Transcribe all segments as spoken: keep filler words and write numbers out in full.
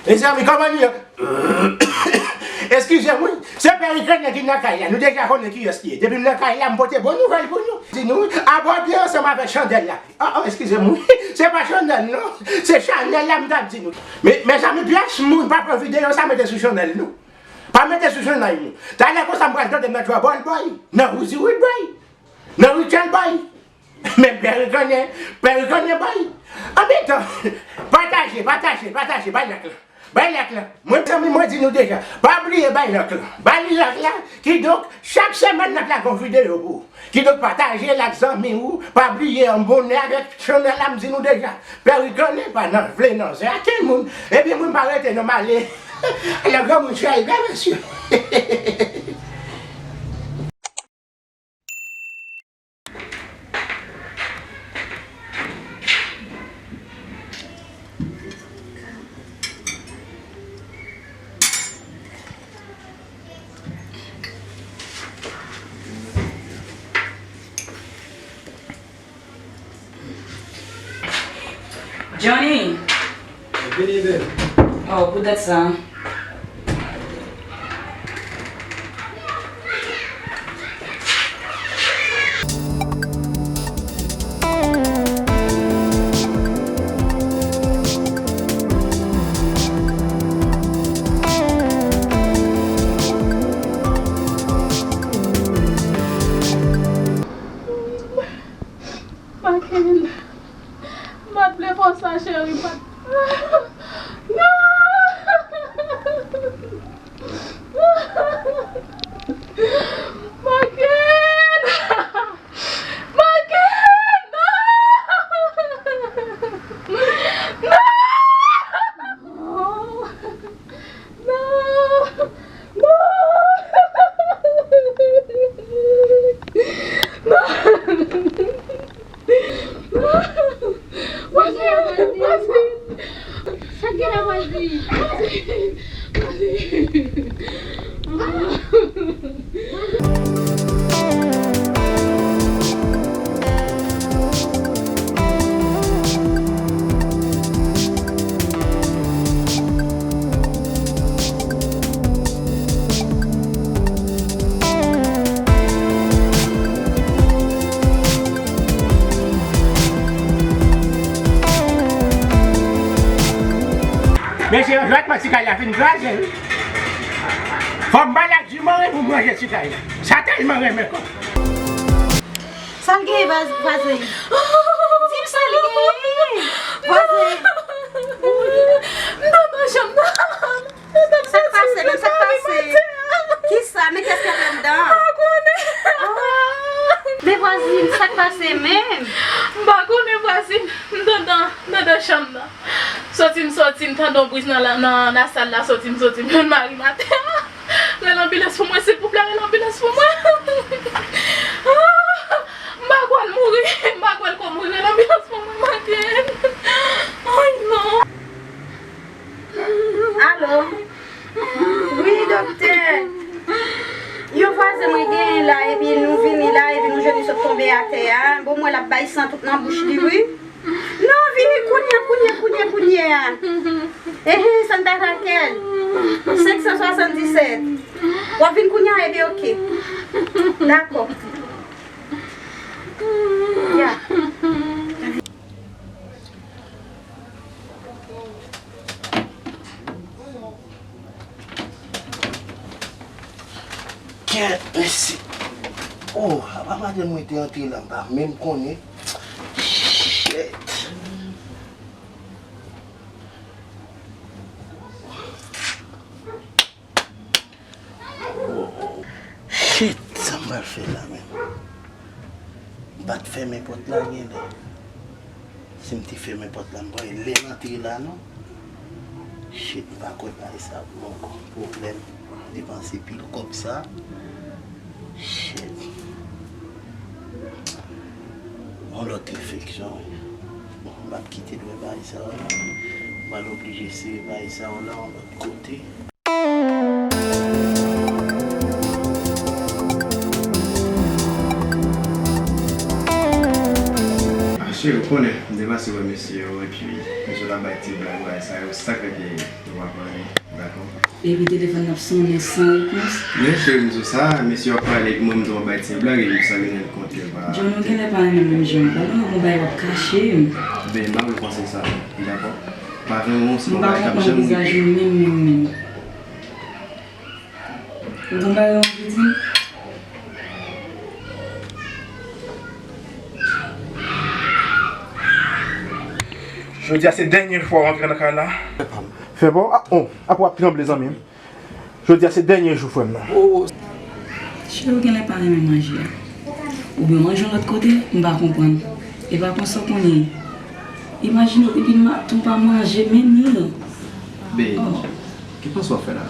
Mezanmi, kòman nou ye? Eskize m, wi. Se Pè Rikanè ki nan kay la. Nou deja konnen kiyès li ye. Depi m nan kay la, m pote bon nouvèl pou nou. Di nou, abòde ansanm avèk chandèl la. Oh, oh, eskize m, wi. Se pa chandèl, non. Se chanèl la, m t ap di nou. Men, mezanmi, pyès moun pa pran videyo sa mete sou chanèl nou. Pa mete sou chanèl nou. Talè konsa, m pral tande nan Trouble Boy, nan Woozy Rude Boy, nan Richard Boy. Men Pè Rikanè, Pè Rikanè Boy. Anmitan, pataje, pataje, pataje, bay like la. Bay like la. Mwen, zanmi, mwen di nou deja, pa bliye bay like la. Bay like la, kidonk, chak semèn n ap lage yon videyo pou ou. Kidonk, pataje l ak zanmi ou, pa bliye abòne avèk chanèl la, m di nou deja. Pè Rikanè pa nan vle nan zen akenn moun. Ebyen, mwen pa rete non, m ale. Lè granmoun chay, byen mesye. Johnny! Vini, babe. Oh, poutèt sa. Maken, m pa t vle fè w sa, cheri, pa t. Non! Maken! Maken! Non! Non! Non! Non! Non! Sa k gen la, Vwazin? Vwazin! Vwazin! Mesye, yo jwèt mwen ti kay la fin kraze, wi. Fò m pale ak Jimore pou m ranje ti kay la. Sa tèlman renmen kò. Sa l genyen, vwaz-, vwazen? Di m sa l genyen, vwazen. M papa janm nan. Sa k pase menm? Sa k pase? Kisa? Men kiyès k ap anndan? M pa konnen. Ah. Men vwazin, sa k pase menm? M pa konnen vwazin. M t anndan, m t anndan chanm nan. Soti m soti, m tande yon bri nan la, nan lasal la, soti m soti, m jwenn mari m atè. Rele anbilans pou mwen, silvouplè, rele anbilans pou mwen. Ah, m pa kwè l mouri, m pa kwè l ko mouri, rele anbilans pou mwen, Maken. Ay, non. Alo? Wi, doktè. Yon vwazen mwen genyen la, epi nou vini la, epi nou jwenn li sot tonbe atè a. Bon, m wè l ap bay san tout nan bouch li, wi. Non, vini kounye a, kounye a, kounye a, kounye a. Ehe, Santa Raquel. Senk san swasanndisèt. W ap vin kounye a, ebyen, oke. Dakò. Ya. Kèt, mèsi. Oh, apa madanm mwen te antre la, m pa menm konnen. Shit. Shit, sa m pral fè la menm? M pa t fèmen pòt la genlè. Si m te fèmen pòt la, m pa lè m antre la non. Shit, m pa kwè bagay sa ap bon ankò. Pwoblèm, depanse pil kòb sa. Shit. Yon lòt enfeksyon, wi. Bon, m ap kite dwe bagay sa yo la. M pral oblije sere bagay sa yo la yon lòt kote. Cheri, ou konnen, m te pase wè mesye yo, epi mesye yo t ap bay ti blag, bagay sa yo, se sa k fè ke nou pa pale, dakò? Epi telefòn nan ap sonnen san repons. Men cheri, m sou sa, mesye yo ap pale, epi mwen, m tou ap bay ti blag, epi sa mennen l kontre pa. John, ou genlè pa renmen m menm jan. Ou konnen gon bagay w ap kache m. Ben, m pa vle panse sa, dakò? Pa renmen w, se yon bagay k ap janm rive. M pa konprann vizaj ou menm, menm, menm. Ou gon bagay w anvi di m? Jodi a se dènye fwa w antre nan kay la. Fè pa m. Fè pa w. Ah, oh, apa w ap tranble, zanmi m? Jodi a se dènye jou, frè m nan. Cheri, ou genlè pa renmen manje a. Oubyen w manje yon lòt kote, m pa konprann. E pa konsa w konnen. Imajine w, epi m ap tou pa manje menm li. Babe, ki panse w ap fè la?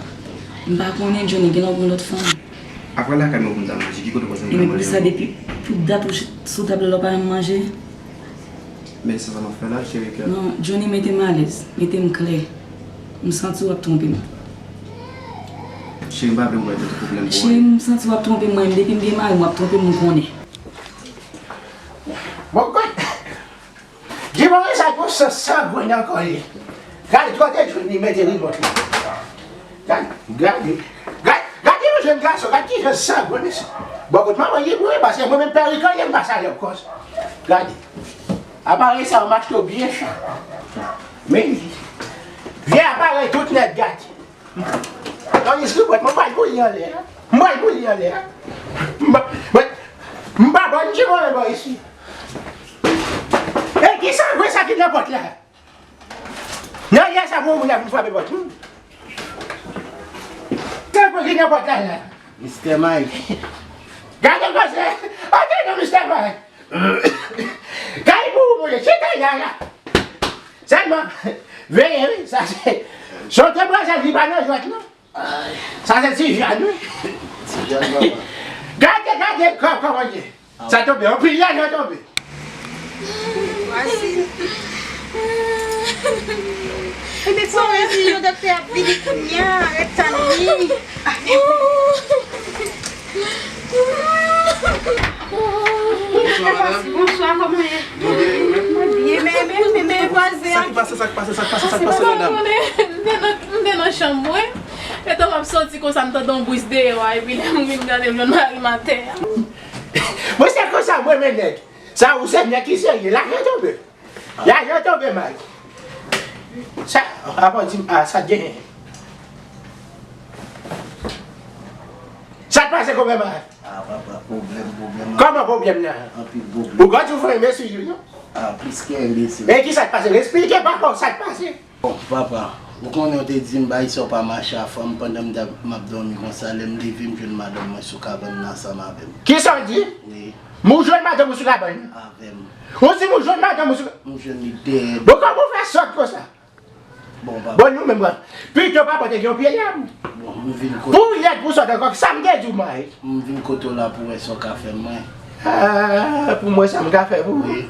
M pa konnen, Johnny, genlè w gen lòt fanm. Apre lakay mwen pou m ta manje, ki kote w panse m ta manje ankò? Epi pou sa, depi pou dat ou sou tab la, w pa janm manje? Men se sa m ap fè la, cheri kè. Non, Johnny, mete m alèz, mete m klè. M santi w ap twonpe m. Cheri, m pa vle ou mete tout pwoblèm pou mwen. Cheri, m santi w ap twonpe m, mwen menm, depi m gen mari, w ap twonpe m, m konnen. Bon, gad! Di mwen sa pou san sangwen nan kò li. Gade, kote Johnny mete rimòt la. Gade, gade, gade, gade yon jèn gason, gade ki jan sangwen mesye. Bon, kote manman li pou li, paske mwen menm pè Rico, li m pa salè w konsa. Gade. Aparèy sa yo m achte yo byen chè. Men li. Vye aparèy tout nèt gate. Tandis ki mwen, mwen pral boule anlè a. Mwen pral boule anlè a. Mwen, mwen, m pa bon di mwen bò isi. E ki sangwen sa ki nan pòt la? Nan yè sa pou moun la vin frape pòt. Hmm. Sangwen ki nan pòt la la. Mistè Mike. Gade koze. Antre non, Mistè Mike. Kay pou ou, monchè, chita la, la. Sèlman, veye, wi, sa se, se yon demwazèl ki pa nan jwèt, non. Sa se ti Jàn, wi. Ti Jàn, papa. Gade, gade, kò, kòman ye. Sa tonbe, anpil lajan tonbe. Vwazin. Ebyen, fò redi yo, doktè ap vini kounye a, ret tann li. Bonswa, madanm. Bonswa, kòman ye? Mwen byen, ou menm? Mwen byen, men, men, men, vwazen an. Sa k pase, sa k pase, sa k pase, sa k pase, madanm? M te nan, m te nan chanm mwen. Etan m ap soti konsa, m tande yon bri deyò a, epi lè m vin gade, m jwenn mari m atè a. Mwen, se konsa mwen renmen nèg. Sa ou se nèg ki serye. Lajan tonbe. Lajan tonbe, Mike. Sa, apa di m, a, sa t genyen? Sa t pase, konpè Mike? A, papa, pwoblèm, pwoblèm. Kòman pwoblèm nan? Anpil pwoblèm. Ou gade ou fè mesye, non? A, plis ke enbesil. E ki sa t pase? Esplike papa w sa t pase. Bon, papa, ou konnen w te di m bagay sa w pa mache a fanm pandan m t ap, m ap dòmi konsa, lè m leve m jwenn madanm mwen sou kabann nan ansanm avè m. Kisa w di? Wi. M ou jwenn madanm ou sou kabann nan? Avè m. Ou di m ou jwenn madanm ou sou kabann nan? M jwenn li dèyè. Bon, kòman w fè sòt konsa? Bon, papa. Bon, nou menm, pito papa te gen yon pye lèd. Bon, m vin kote. Pou lèd pou sòt ankò, sa m te di w, Mike? M vin kote w la pou wè sa w ka fè mwen. Ah, pou mwen sa m ka fè pou ou. Wi.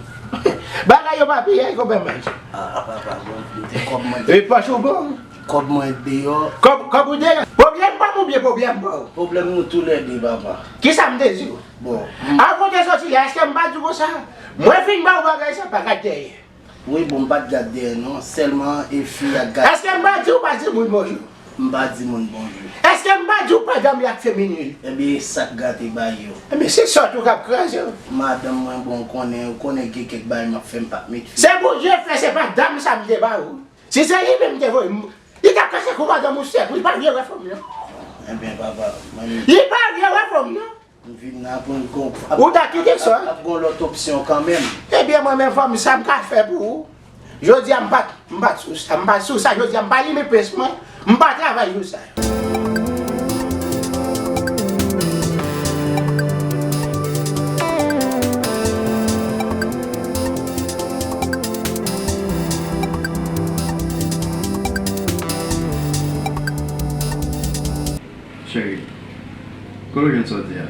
Bagay yo pa piyay konpè Mike. Ah, papa, bon, m te kòb mwen. E pòch ou bon? Kòb mwen deyò. Kòb, kòb ou deyò? Pwoblèm pa m oubyen pwoblèm pa w? Pwoblèm nou toulède, papa. Kisa m te di w? Bon. Avan w te soti la, èske m pa di w konsa? Mwen fin ba w bagay sa, pa gad dèyè. Wi, bon, m pa t gad dèyè non, sèlman e fi a t gad. Èske m pa di w pa di moun bonjou? M pa di moun bonjou. Èske m pa di w pa dòmi ak feminen? Ebyen, e sa k gate bagay yo. Ebyen, se sòt ou k ap kraze w. Madanm mwen, bon, ou konnen, ou konnen gen kèk bagay m ap fè, m p ap met fi. Se Bondye fè, se pa dam sa m te ba ou. Si se li menm m te voye, m, li t ap kache kou madanm ou sèk, li pa vle wè fanm nan. Ebyen, papa, mwen. Li pa vle wè fanm nan. M vin la pou n gon, ap, ou ta kite sa? Ap, ap gon lòt opsyon kanmenm. Ebyen, mwen menm, fanmi, sa m ka fè pou ou? Jodi a, m pa t, m pa t sou sa, m pa t sou sa. Jodi a, m pa limen pens mwen, m pa travay jou sa yo. Cheri, kote w jwenn sa w di a?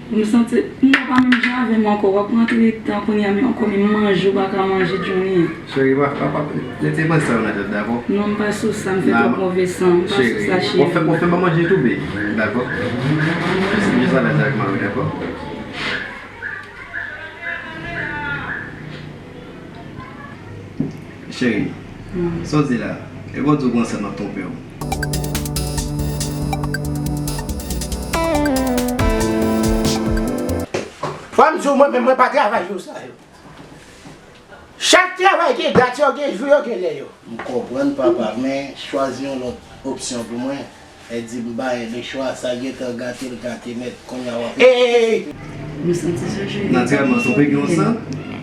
M santi, m pa menm jan avè m ankò. W ap rantre tan kounye a, men ankò menm manje w pa ka manje, Johnny. Cheri, pa, pa, pa mete panse sa yo nan tèt, dakò? Non, m pa sou sa, m fè twòp move san, m pa sou sa, cheri. W ap fè, w ap fè m pa manje tou, baby, dakò? Jis, jis alèz avèk mari, dakò? Cheri, sa w di la? E Bondye w pran san m ap twonpe w. Fò m di w, mwen menm, mwen pa travay jou sa yo. Chak travay gen dat yo, gen jou yo, gen lè yo. M konprann, papa, men chwazi yon lòt opsyon pou mwen. E di m ba l lechwa, sa gentan gate, l gate nèt, kounye a w ap. Ey! M santi sa, cheri. Natirèlman, si w pe gen yon san.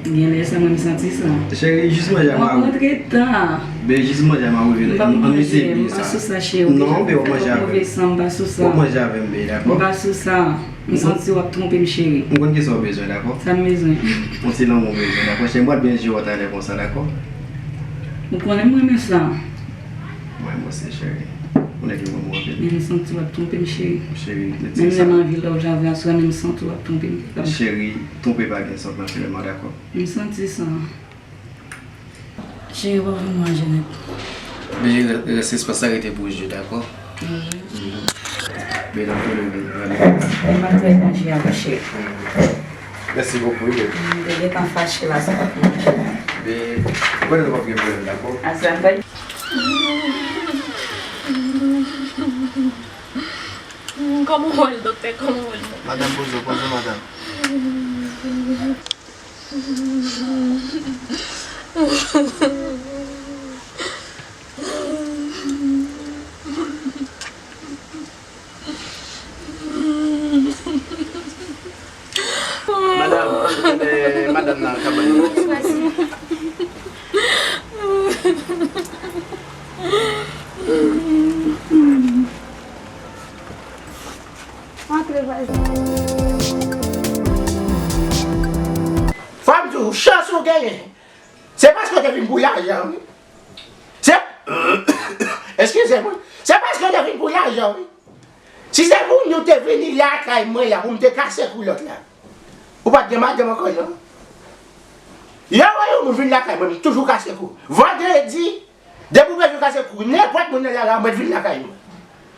Gen lè sa, mwen, m santi sa. Cheri, jis manje a m a ou. M ap rantre tan. Ben, jis manje a m a ou, vini. M pa pou manje, m pa sou sa, cheri. Non, ben, w ap manje avè m. Move san, m pa sou sa. W ap manje avè m, ben, dakò? M pa sou sa. M santi w ap twonpe m, cheri. M konn kisa w bezwen, dakò? Sa m bezwen? Yon ti lanmou w bezwen, dakò? Cheri, m pral byen jere w talè konsa, dakò? Ou konnen m renmen sa. Mwen, mwen se cheri. Ou nèg ki renmen w anpil. Men m santi w ap twonpe m, cheri. Cheri, retire sa. Menm lè m anvi love avè aswè, men m santi w ap twonpe m. Cheri, twonpe pa gen sans natirèlman, dakò? M santi sa. Cheri, w ap vin manje nèt. Men rès espas la rete pou ou, dakò? Mhm. Men nan tou leve, vale. M ap fè manje avè cheri. Mèsi bokou, wi, baby. M te gentan fache la, sa pa t manje. Men, konnen nou p ap gen pwoblèm, dakò? Aswè m fè. Kòman w wè l, doktè? Kòman w wè l? Madanm, poze w, poze w, madanm. Madanm, eh, madanm nan kabann nan. Antre, vwazen. Fò m di w, chans ou genyen, se paske w te vin pou lajan, wi. Se, eskize mwen, se paske w te vin pou lajan, wi. Si se pou nou te vini lakay mwen la, pou m te kase koulòt la, ou pa t gen madanm ankò, non? Yo wè yon moun vin lakay mwen, m toujou kase kou. Vandredi, depi w bezwen kase kou, nenpòt moun nan lari a, mwen vin lakay mwen.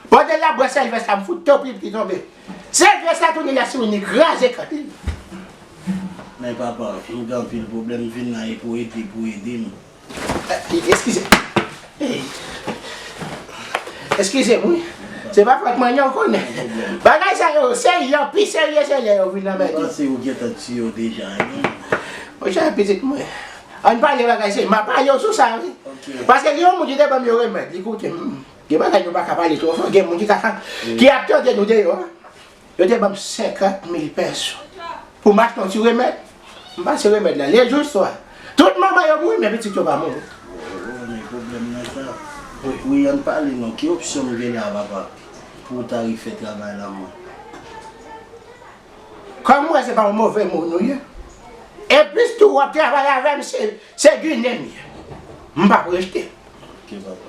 Pandan l ap bwè sèl vès la, m fout tou pli pli tonbe. Sèl vès la tounen la sou li, kraze kant li. Men papa, m gen anpil pwoblèm, m vin la e pou ede, pou ede m. Eh, eskize. Eh. Eskize m, wi. Se pa fòt mwen, non, w konnen. Bagay sa yo, se yo pi serye, se lè yo vin nan men. M panse ou gentan tiye w deja, wi. Monchè, pitit mwen. Ann pale bagay serye. M ap pale w sou sa, wi. Ok. Paske gen yon moun ki te ban m yon remèd, li koute m. Gen bagay nou pa ka pale twò fò, gen moun ki ka, ki ap tande nou deyò. Yo te ban m senkant mil pèso pou m achte yon ti remèd. M pase remèd la, lejou swa. Tout manman yo mouri, men pitit yo pa mouri. Oh, men pwoblèm nan sa. Wi, ann pale non, ki opsyon m gen la, papa, pou w ta refè travay la, mwen? Kòm m wè se pa yon move moun ou ye, e plis tou w ap travay avè m, se, se ginen m ye. M p ap rejte. Ok, papa.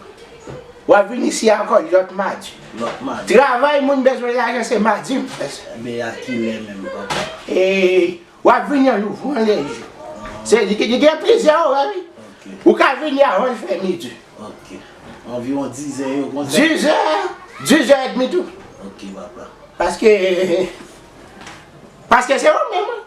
W ap vin isi a ankò lòt madi. Lòt madi. Travay moun bezwen lajan, se madi m fè sa. Ebyen, a kilè menm, papa? E, w ap vini an louvran lejou. Se li ki, li gen plizyè orè, wi. Ok. Ou ka vini avan l fè midi. Ok. Anviwon dizè yo konsa? Dizè, dizè edmi tou. Ok, papa. Paske, paske se ou menm, wi.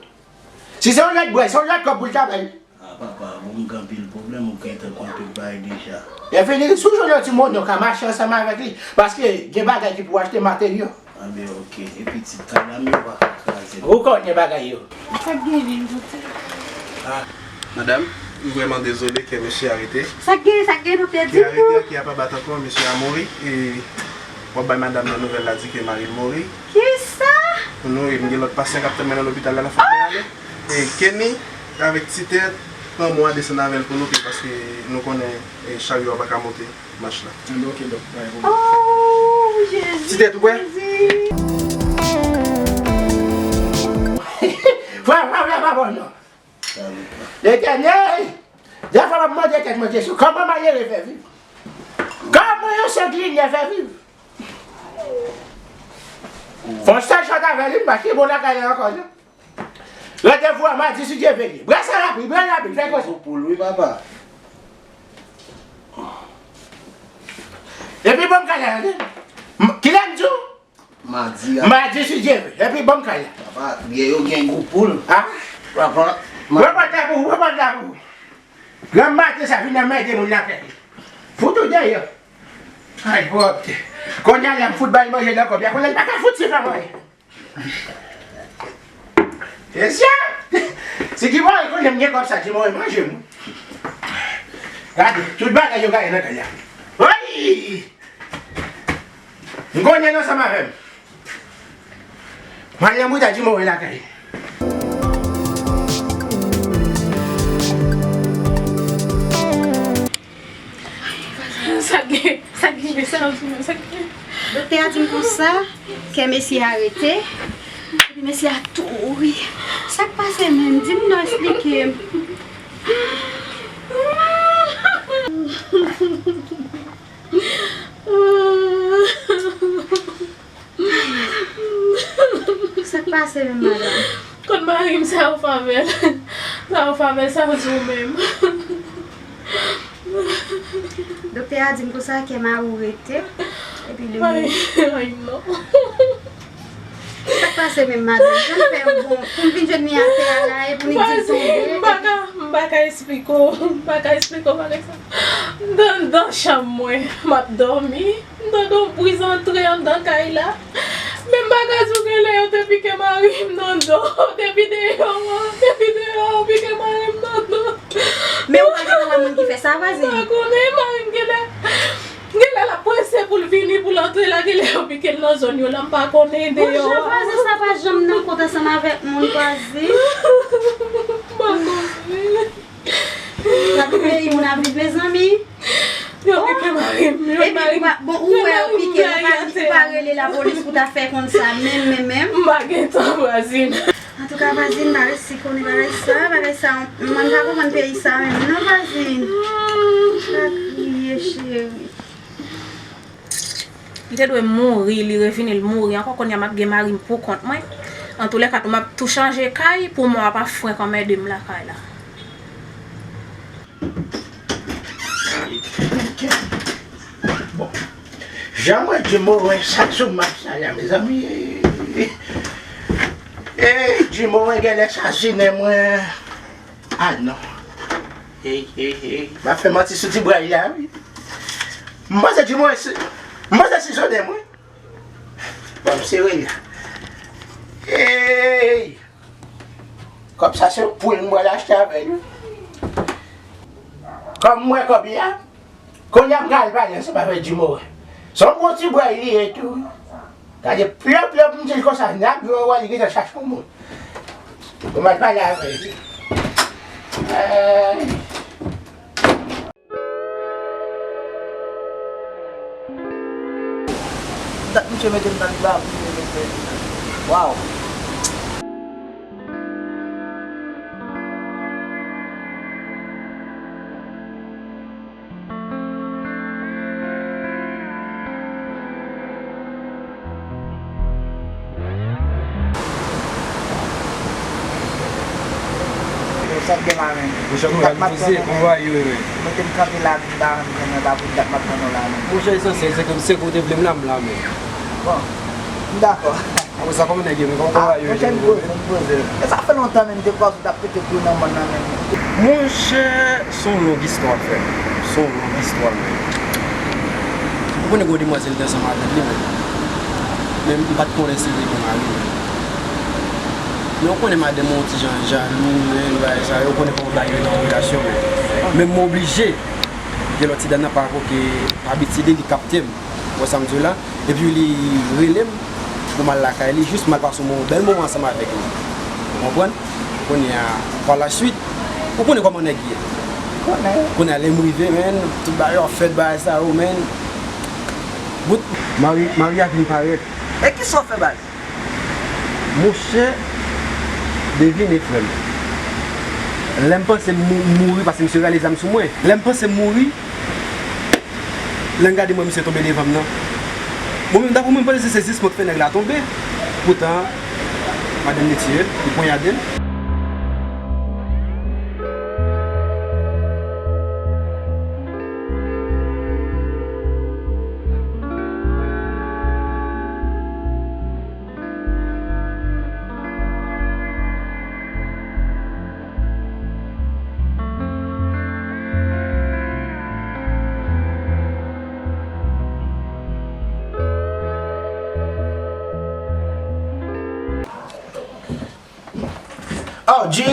Si se yon lòt bwè, se yon lòt kòb pou l ta bay. Ah, papa, bon, m gen anpil pwoblèm, ou gentan konn tout bagay deja. Lè fini, si w jwenn yon ti moun, ou ka mache ansanm avèk li, paske gen bagay ki pou achte materyo. Ah, ben, ok. E pitit, kay la, m yo pa ka kraze. Ou konnen bagay yo. Sa k genyen, doktè? Ah, madanm, m vrèman dezole ke mesye arete. Sa k genyen, sa k genyen, doktè? Di nou. Ki arete, ki ap abat ankò, mesye a mouri, e w ap bay madanm nan nouvèl la, di ke mari l mouri. Kisa? Non, e m gen lòt pasyan k ap tann mwen nan lopital la, nan fòk mwen ale. E Kenny avèk Ti Tèt, pran mwen desann avè l pou nou, paske nou konnen, e, charyo a pa ka monte mach la. Enben, ok, dòk, pa gen pwoblèm. Oh, Jezi, Ti Tèt, ou prè? Jezi. Frè, frè, frè, pa bon, non. Letènèl, dèfwa m ap mande tèt mwen kesyon, kòman malere fè viv? Kòman yon sanglinyè fè viv? Fò w sèl chante avè li, m pa gen bon lakay la ankò, non. Randevou a madi si Dye vle. Brasa lapli, bra lapli, fè koze. Gwo poul, wi, papa. Epi bon m ka la, tande. M- Kilè m di w? Madi a. Madi si Dye vle. Epi bon m ka la. Papa, byen yo gen gwo poul. Ah? Papa, ma- Repòt la pou ou, repòt la pou ou. Granm maten sa vin anmède moun lakay. Fout ou deyò. Ay, pwòpte. Kounye a la m fout ba l manje nan kòb la. Kounye a l pa ka fout sifle mwen. Se sa. Si Jimore konnen m gen kòb sa, Jimore manje m. Gade, tout bagay yo gaye nan kay la. Oy! M konnen l ansanm avè m. Mwen al nan bouda Jimore lakay. Sa gen, sa gen, sa gen, sa gen. Doktè a di m konsa, kè mesye a rete, epi mesye a tou mouri. Sa k pase menm? Di m non, eksplike m. Sa k pase menm, madanm? Kot mari m sa yo fè avè l? Sa yo fè avè l, sa yo di w menm? Doktè a di m konsa kè mari w rete, epi li mouri. Ay, ay, non. Sa k pase menm, madanm? Jan l fè m bon, pou m vin jwenn li atè a la, e pou li di l tonbe. M pa ka, m pa ka eksplike w, m pa ka eksplike w bagay sa. M t anndan chanm mwen, m ap dòmi. M tande yon bri antre anndan kay la. Men m pa ka di w gen lè yo te pike mari m nan do. Depi deyò an, depi deyò an, yo pike mari m nan do. Men ou pa gentan wè moun ki fè sa, vwazin? M pa konnen, mari m gen lè, gen lè l ap prese pou l vini, pou l antre la, gen lè yo pike l nan zòn yo la, m pa konnen deyò an. Monchè, vwazin sa pa janm nan kont ansanm avèk moun, vwazin. M pa konnen. Nan ki peyi moun ap viv, mezanmi? Yo pike mari m, yo. Epi mari m, bon, ou wè yo pike, ou pa, ou pa rele lapolis pou ta fè konn sa menm, menm, menm? M pa gen tan, vwazin. Antouka, vwazin, m pa resi konnen bagay sa, bagay sa, mwen m pa konprann peyi sa menm, non, vwazin. Pa kriye, cheri. Li te dwe mouri, li revini, li mouri ankò, kounye a m ap gen mari m pou kont mwen. Antoulèka, tou m ap tou chanje kay pou mò a pa frenk anmède m lakay la. Bon. Jan mwen di Moren sa sou map sa la, mezanmi. Ey, di Moren genlè sasinen mwen. Ah non. Ey, ey, ey. M ap fè manti sou ti bray la, wi. M panse di mwen, m panse si zonnen mwen. Bon, m sere la. Ey! Kòb sa se poul m pral achte avè l, wi. Kòm m wè kòb li a, kounye a m ka al pale ansanm avèk Jimore. Se yon bon ti bray li ye tou. Gade, plop, plop, m di l konsa, n ap jwe yon wòl, li gentan chache yon moun. Bon, m al pale avè l. Ay. Dat misye mete m nan liba pou mwen mete. Waw. Yo, sa k gen la menm? Monchè, konbyen m poze, konbyen yo ye? Mete m kanpe la, m pa rann kò mwen, pa pou dat m ap tann ou la menm. Monchè, esansyèl se ke m se kote vle m la, m la menm. Bon, m dakò. Apre sa, kòman nèg yo menm? Kòman konbyen yo ye? Monchè, m poze, m poze. E sa fè lontan menm, m te kwè w t ap pete kou nan mòn nan menm. Monchè, se yon long istwa, frè m. Se yon long istwa, menm. Ou konnen gen yon demwazèl te ansanm avè l, li menm. Men m pa t konnen si l te gen mari, menm. Men ou konnen madanm mwen yon ti jan jalou, men bagay sa yo, ou konnen kòman bagay yo nan yon relasyon, men. Men m oblije gen lòt ti dam nan pa rapò ke abitid li, li kapte m. Ou wè sa m di w la? Epi li rele m pou m al lakay li, jis m al pase yon bèl moman ansanm avèk li. Ou konprann? Kounye a, pa la suite, ou konnen kòman nèg ye. Konnen. Kounye a, lè m rive, menn, tout bagay yo ap fèt, bagay sa yo, menn. Bout. Mari, Mari a vin parèt. E kisa w fè, baz? Monchè, devine, frè m. Lè m panse m mou-, mouri, paske misye rale zam sou mwen. Lè m panse m mouri, lè m gade mwen, misye tonbe devan m nan. Bon, menm daprè mwen, m panse se sezisman k fè nèg la tonbe. Poutan, madanm li tiye l, li ponyade l. Oh, G!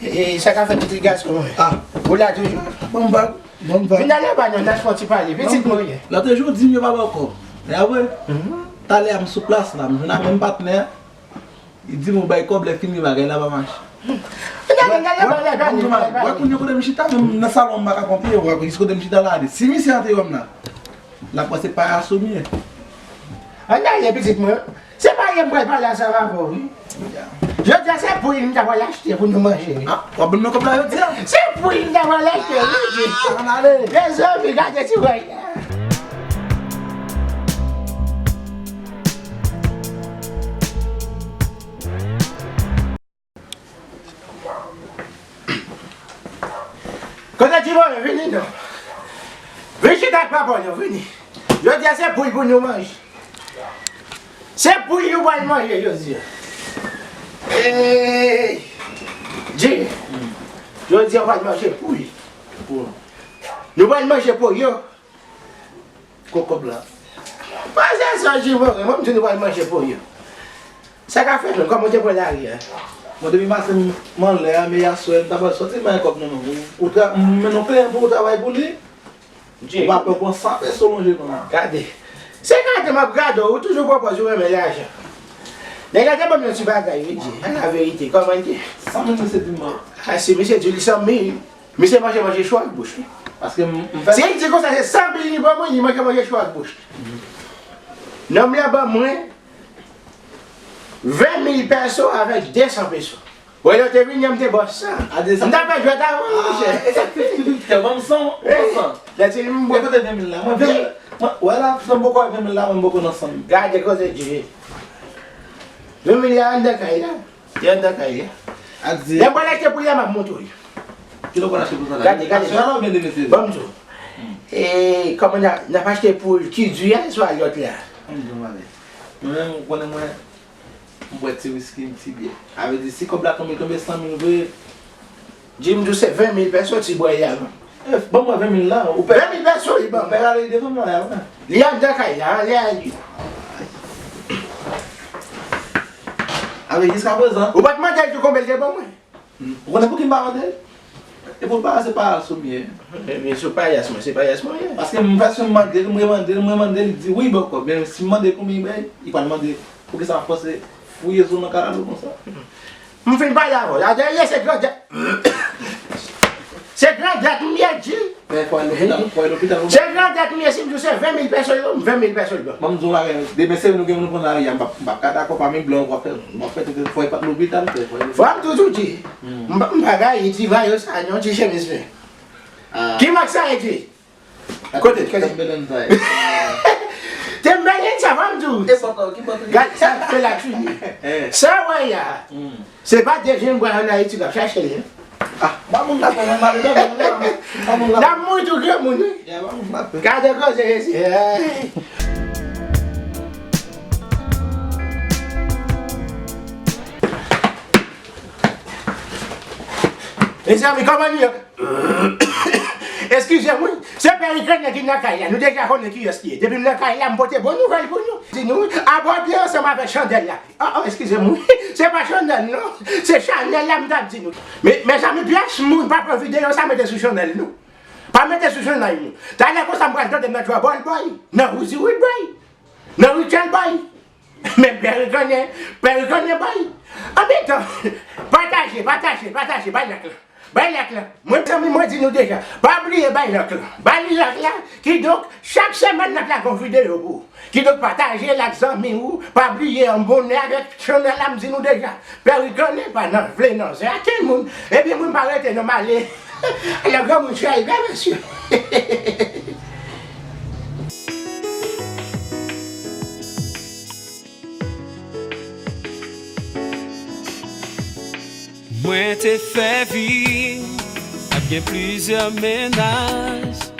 E, sa ka fè pitit gason mwen? Ah. Ou la toujou? Bon, m pa, bon, m pa. Vin ale anba non, n ap fè yon ti pale. Pitit mwen ye. Lòt jou, di m yo pa ba w kòb. Men apre, talè a m sou plas la, m jwenn ak menm patnè a. Li di m ou bay kòb, lè fini bagay la pa mache. Vin ale, vin ale anba, vin ale, vin ale. Wè kounye a kote m chita, menm nan salon m pa ka pran pye, wè kote m chita la, li di, si misye antre wè m la, l ap panse payaso m ye. Ann ale, pitit mwen. Se parye m pral pale ansanm avè w, wi. Jodi a, se poul m ta pral achte pou nou manje, wi. Ah, w ap ban m nan kòb la jodi a? Se poul m ta pral achte, wi. Ah, ann ale. Mezanmi, gade ti bagay la. Kote Jimmy, vini non. Vin chita ak papa w non, vini. Jodi a se poul pou nou manje. Se poul nou pral manje jodi a. Ey! Jimmy, jodi a w pral manje poul. Nou pral manje poyo. Kot kòb la? Panse sa, Jimmy, mwen m di nou pral manje poyo. Sa ka fèt menm, kòman w te pran lari a? Bon, depi maten m anlè a, men yaswè m ta pral sòti, m pa gen kòb nan men m. Ou, ou tra-, m mennen yon kliyan pou ou travay pou li, ou pa pè pran san peso lonje nan men m. Gade. Se gade m ap gade w, ou toujou pran pòz ou renmen lajan. Nèg la te ban m yon ti bagay, wi, Dje. An la verite, kòman l ye? San mil misye di m ban. A, si misye di li san mil, misye manje manje cho ak bouch li. Paske m, m fè. Si l di konsa, se san mil li ban mwen, li manje manje cho ak bouch li. Nonm lan ban mwen ven mil peso avèk de san peso. Wè, lè w te vini an, m te ba w san. A de san. M t ap fè jwèt avè w, monchè. E sa k fè, ban m san, ban m san. Lè ti m bwè. E kote ven mil la? Mwen ven mil, mwen, wè la, san m poko wè ven mil la, mwen m poko nan san mil. Gade kote Dje. Ven mil la anndan kay la. Li anndan kay la. Lè m pral achte poul la, m ap montre w. Kilè w pral achte poul sa la? Gade, gade. Aksyon la oubyen demen sezi? Ban m di w. E, kòman n a, n ap achte poul ki di a, swa lòt la? Ban m di w, mwen menm, ou konnen mwen, m bwè ti wiski, m ti byè. Sa vle di, si kòb la tonbe, tonbe san mil vre. Jim di w se ven mil peso ti bwè a, non. E, ban mwen ven mil la, ou pè. Ven mil peso li ban mwen. Ou pè ale devan mwen la, wi. Li anndan kay la, anlè a li. Sa vle di, jiskaprezan. Ou pa t mande l tou konbyen l te ban mwen? Ou konnen pouki m pa mande l? E pou l pa se payas ou m ye. Ebyen, se payas mwen, se payas mwen ye. Paske m fè swen m mande l, m remande l, m remande l, li di wi, bòkò. Men si m mande l konbyen li bay, li pral mande poukisa m ap fòse fouye zo nan kalalou konsa. M fin pale avè w. Adèyè, se grandèt. Se grandèt m ye, Dji. Men fò al lopital, fò al lopital. Se grandèt m ye, si m di w se ven mil peso yo, ven mil peso yo. Ban m di w yon bagay, demen se nou gen pou nou pran lari a, m p ap, m p ap ka dakò pami blan w ap fè, w ap fè tout fò al lopital, fò al lopital. Fò m toujou di, m pa, m pa gaye ti mayo sa non, ti chemiz vè. Ki mak sa ye, Dji? Kote, kote? Timberland sa ye. Timberland sa, ban m di w. E bòkò, ki bòkò? Gad sa, fè la fini. Sa w wè a. Se pa de jèn bwa ann Ayiti k ap chache l, non. Ah, ba moun la pè, mwen mare dòmi, mwen la, ba moun la pè. N ap mouri tou granmoun, wi. Ya, ba moun la pè. Gade koze resi. Mezanmi, kòman nou ye? Eskize m, wi. Se pè Rigrannen ki nan kay la. Nou deja konnen kiyès li ye. Depi m nan kay la, m pote bon nouvèl pou nou. Di nou, abòde ansanm avèk chandèl la. Oh, oh, eskize m, wi. Se pa chandèl, non. Se chanèl la m t ap di nou. Men, mezanmi, pyès moun pa pran videyo sa mete sou chanèl nou. Pa mete sou chanèl nou. Talè konsa m pral tande m nan Trouble Boy, nan Woozy Rude Boy, nan Richard Boy. Men Pè Rigrannen, Pè Rigrannen bay. Anmitan, pataje, pataje, pataje, bay like la. Bay like la. Mwen, zanmi, mwen di nou deja, pa bliye bay like la. Bay like la. Kidonk, chak semèn n ap lage yon videyo pou ou. Kidonk, pataje l ak zanmi ou. Pa bliye abòne avèk chanèl la, m di nou deja. Pè Rigrannen pa nan vle nan zen ak kenn moun. Ebyen, mwen pa rete non, m ale. Alò, granmoun chay byen, mesye. Mwen te fè vi ap gen plizyè mennaj.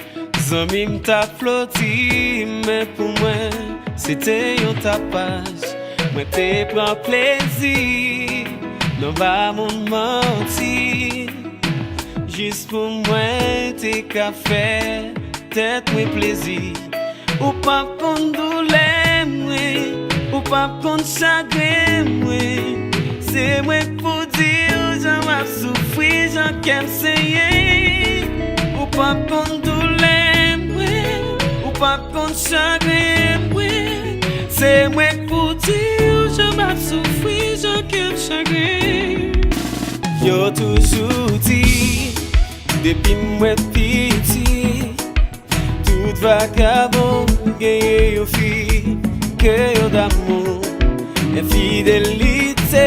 Zanmi m t ap floti, men pou mwen, se te yon tapaj. Mwen te pran plezi nan ba moun manti. Jis pou mwen te ka fè tèt mwen plezi. Ou p ap konn doulè mwen, ou p ap konn chagren mwen. Se mwen k pou di w jan m ap soufri, jan kè m senyen. Ou p ap konn doulè mwen, ou p ap konn chagren mwen. Se mwen k pou di w jan m ap soufri, jan kè m chagren. Yo toujou di, depi mwen piti, tout vakabon genyen yon fi ke yo damou. Enfidelite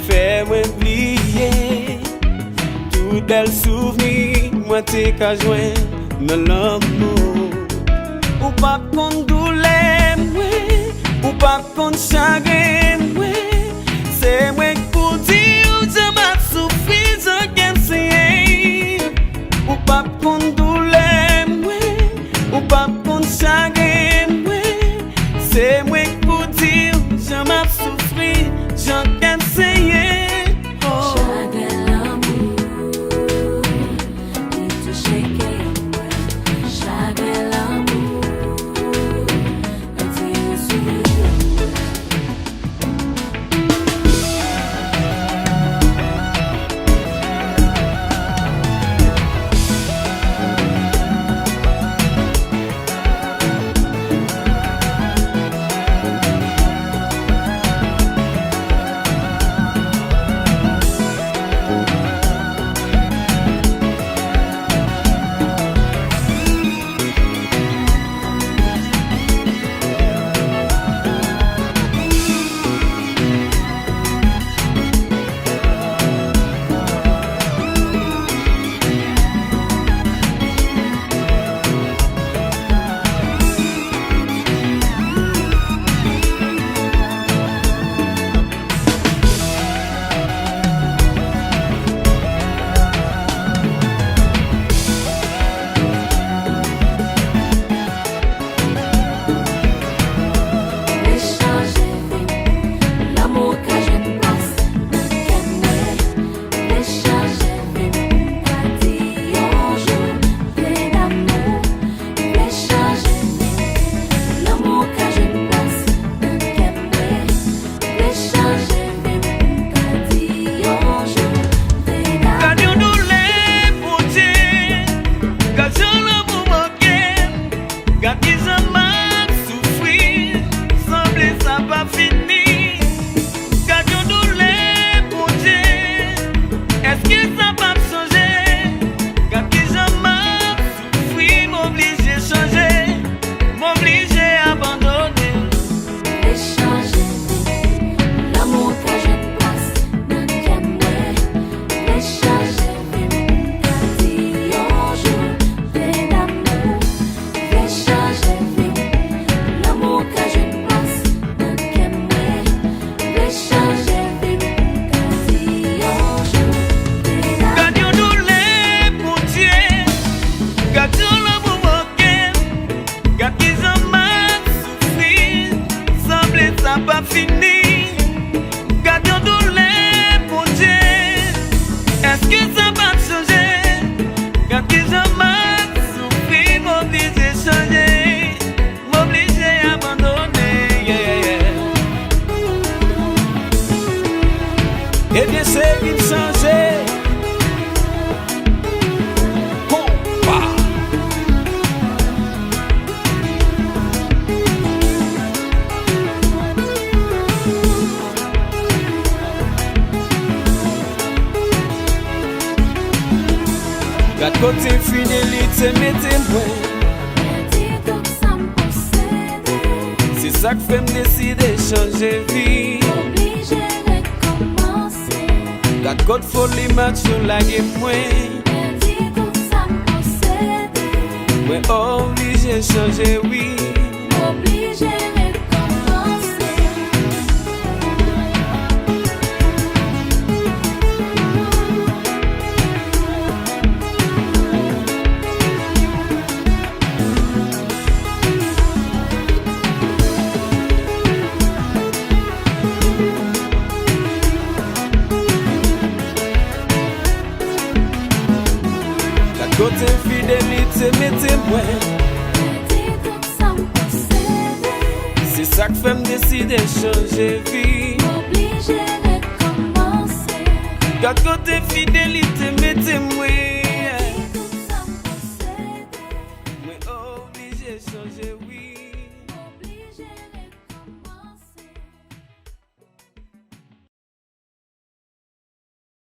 fè mwen bliye tout bèl souvni mwen te ka jwenn nan lanmou. Ou p ap konn doulè mwen, ou p ap konn chagren mwen. Se mwen k pou di w jan m ap soufri, jan kè m senyen. Ou p ap konn doulè mwen, ou p ap konn chagren mwen. Se mwen k pou di w jan m ap soufri, jan kè m senyen. Oh. Chagren lanmou ki touche kè mwen. Chagren lanmou retire sou mwen. Vle chanje vi m, lanmou ka jwenn plas nan kè mwen. Vle chanje vi m, m ka di yon jou te damou. Vle chanje vi m, lanmou ka jwenn plas nan kè mwen. Vle chanje vi m, m ka di yon jou te damou. Gad yon doulè, Bondye, gad yon lanmou manke m. Gad kijan m ap soufri, sanble sa p ap fini. Gad yon doulè, Bondye, èske sa p ap chanje? Gad kijan m ap soufri, m oblije chanje, m oblije abandone. Vle chanje vi m, lanmou ka jwenn plas nan kè mwen. Vle chanje vi m, m ka di yon jou te damou. Vle chanje vi m, lanmou ka jwenn plas nan kè mwen. Vle chanje vi m, m ka di yon jou te damou. Gad yon doulè, Bondye, gad yon lanmou manke m. Gad kijan m ap soufri, sanble sa p ap fini. Gad yon doulè, Bondye, èske sa p ap chanje? Gad kijan m ap soufri, m oblije chanje, m oblije abandone, yeah, yeah, yeah. Ebyen, se vin chanje. Konpa. Gad kote enfidelite mete mwen. Pèdi tout sa m posede. Se sa k fè m deside chanje vi. Oblije rekòmanse. Gad kot foli match yo lage mwen. Pèdi tout sa m posede. Mwen oblije chanje, wi. M oblije rekòmanse. Gad kote enfidelite mete mwen. Pèdi tout sa m posede. Se sa k fè m deside chanje vi. M oblije Gad kote fidelite mete m wi.